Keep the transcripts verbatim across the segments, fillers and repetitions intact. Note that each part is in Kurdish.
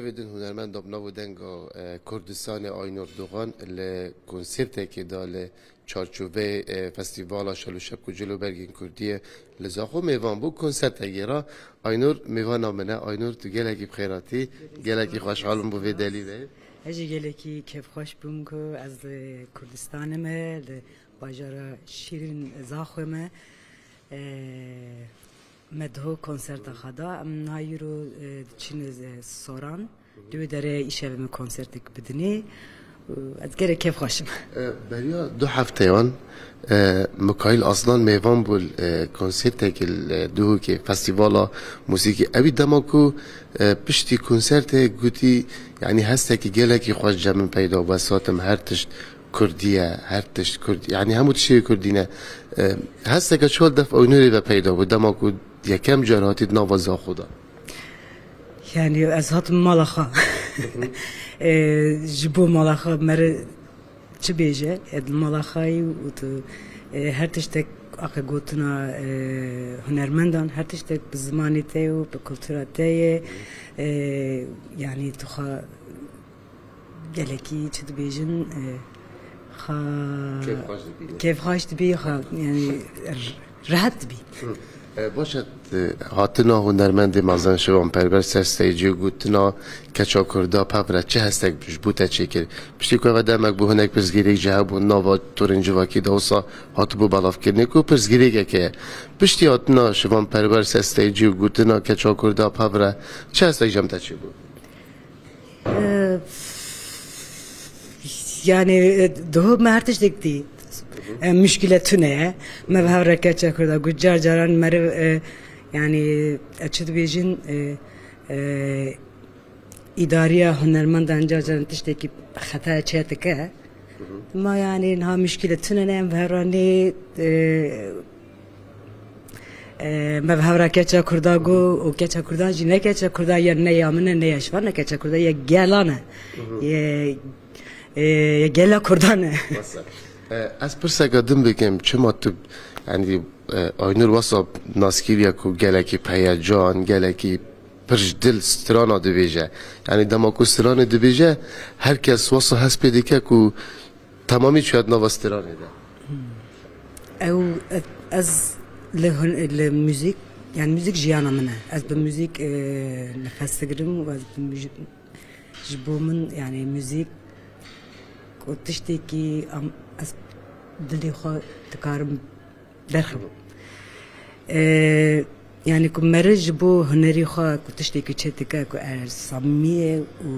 Evê din hunermenda bi nav û denga, e, Kurdistanê Aynur Doğan li konsertekê de li çarçoveyê, e, Festîvala Şel û Şebk û Cil û Bergên Kurdiyê li Zaxo mêvan bû. Konsertekê re Aynur mêvana min e. Aynur, tu gelekî bi xêr hatî, gelekî xweşhal bûm bi vê delîlê. Ez jî gelekî kêfxweş bûm ku ez li Kurdistanê me, li bajara şîrîn Zaxoyê me. E, Me diho konserta xwe da. Em niha îro, e, diçin, e, Soran. Di wê derê îşev em konsertek bidinê. Ez gelek kêfxweş im. E, beriya du hefteyan, e, Mikaîl Aslan mêvan bû, e, konsertekî li Duhokê, festîvala muzîkî. Ewî dema ku, e, piştî konsertê gotî, yanî hestekî gelekî xweş cem min peyda bû. Ez hatim her tişt Kurdî ye, her tişt Kurdî, yanî hemû tiştê Kurdî ne. E, hesteke çol def Aynurê ve peyda bû, dema ku yekem car hatî di nava Zaxo de. Yanî ez hatim mala xwe. E, ji bo mala xwe mere çi bêje, e, di mala xwe yî û tu, e, her tiştek aqe gotina, e, hunermendan, her tiştek bi zimanê te ye û bi kultura te ye. E, yanî tu xwe gelekî çi dibêjin, e, xa-, Kêfxweş dibî. Kêfxweş dibî, xa-, yanî r-, rehet dibî. Hı. E, baş e, e, hatina hunermendê mezin Şivan Perwer ser steycî û gotina keça Kurda pevre çi hestek ji bo te çêkir? Piştî ku eve demek bû hinek pirsgirêk ji hebûn nava torên civakî de wisa hatibû belavkirinê ku pirsgirêkeke ye. Piştî hatina Şivan Perwer ser steycî û gotina keça Kurda pevre çi hestek cem te çêbû? E, yanî, e, diho me her tiştek dî. E, muşkîle tune ye. Me bi hev re keça Kurda got, car caran meriv, e, yanî, e, çi dibêjin, e, e, îdariya hunermendan car caran tiştekî xetaya çê dike. Ma yanî niha muşkîle tune ne, em bi hev re nê, e, E, me bi hev re keça Kurda got û keça Kurdan jî ne keça Kurda ye, ne ya min e, ne ya Şivan e, keça Kurda ye, gela ne. Hı hı. Ye, e, ye gela Kurdan e. Wasa. E, ez pirseka din bikim, çima tu, yanî, e, Aynur wasa naskiriye ku gelekî bi heyecan, gelekî pir ji dil strana dibêje. Yanî dema ku stranê dibêje, her kes wasa hespê dike ku temamî çûye di nava stranê de. Ew, e, ez li hun-, li muzîk, yanî muzîk jiyana min e. Ez bi muzîk, e, nefes digirim û ez bi muzîk, ji bo min, yanî muzîk ku tiştekî am-, ez dilê xwe dikarim derxim. E, yanî ku meriv ji bo hunerî xwe ku tiştekî çê dike ku ev samî ye û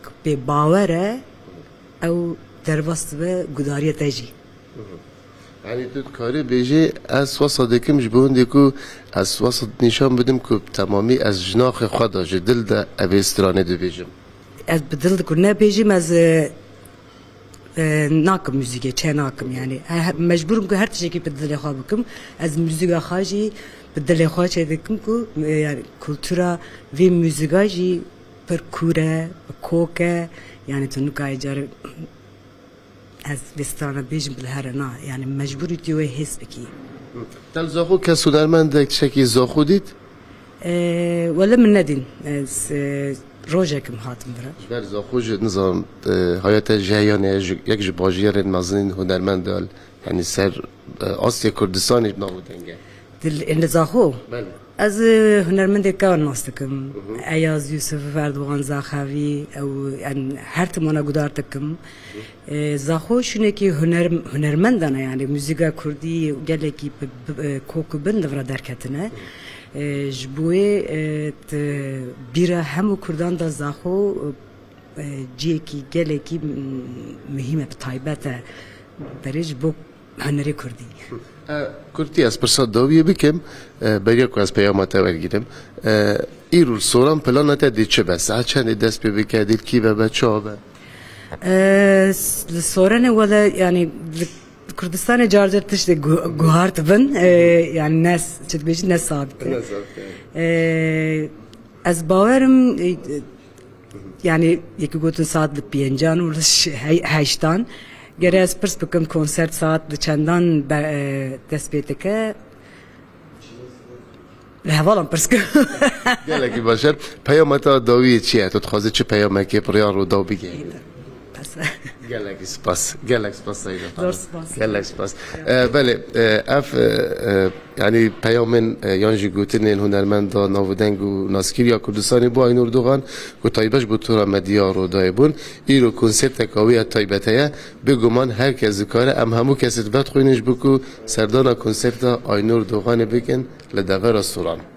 ku pê bawer e, ew derbas dibe gudariyê te jî. Yanî tu dikarî bêjî, ez wasa dikim ji bo hindê ku ez wasa nîşan bidim ku temamî ez ji naxê xwe de, ji dil de evê stranê dibêjim. Ez bi dil ku nebêjim, ez, e, e, nakim muzîkê, çê nakim yanî. He, he, mecbûr im ku her tiştekî bi dilê xwe bikim. Ez muzîka xwe jî bi dilê xwe çê dikim ku, e, yanî kultura vê muzîka jî pir kûr e, bi kok e. Yanî tu nikayê carê ez vê strana bêjim bi li here na. Yanî mecbûrî tu wê hês bikî. Te li Zaxo kes hunermendek tiştekî Zaxo dît? Ee, wele min nedîn. Ez, e, rojekim hatim vira. Ji ber Zaxo jî nizanim, e, haya te ji heya ne, ji, yek ji bajêrên mezinên hunermend e, yanî ser, e, astê Kurdistanê ji nav û deng e. Dil ên li Zaxo? Belê. Ez, e, hunermendê kewan nas dikim. Hı hı. Eyaz Yusuf, Erdogan Zaxevî, ew, en, her timana guhdar dikim. E, Zaxo şûnekî huner-, hunermendan e, yanî muzîka kurdî gelekî bi, bi, e, kok û bin li vira derketine. E, ji bo wê, e, di bîra hemû kurdan de Zaxo, e, cihekî gelekî, m-, muhîm e, bi taybet e. Berê ji bo hunerê kurdî. E, kurtî ez pirsa dawiyê bikim, e, beriya ku ez peyama te wergirim. E, îro li soran plana te dê çi be? Saet çendê dest pê bike, dê li kî ve be, çawa be? E, s-, li soranê wele, yanî, li Kurdistanê car car tiştê gu-, guhar dibin, e, yanî ne s-, çi dibêjin, ne sabit e. Ne sabit e. E, ez bawerim, e, yanî, yekî gotin saet li pêncan û li ş-, he-, heştan. Gerê ez pirs bikim, konsert saet li çendan be-, e, dest pê dike? Li hevalan pirs kim. Gelekî baş e. Peyama te dawiyê çi ye? Tu dixwazî çi peyamekê bi rêya Rûdaw bigihînî? Gelekî spas. Gelek spas Seyda. Zor spas. Gelek spas. E, belê, e, ev, e, e, yanî peyamên, e, yan jî gotinên hunermenda navûdeng û naskirî ya Kurdistanê bû Aynur Doğan, ku taybet ji bo tura me diya Rûdawê bûn. Îro konserteka wê ya taybet heye. Bêguman her kes dikare, em hemû kesê dibe dixwînin ji bo ku serdana konserta Aynur Doğanê bikin li devera Soran.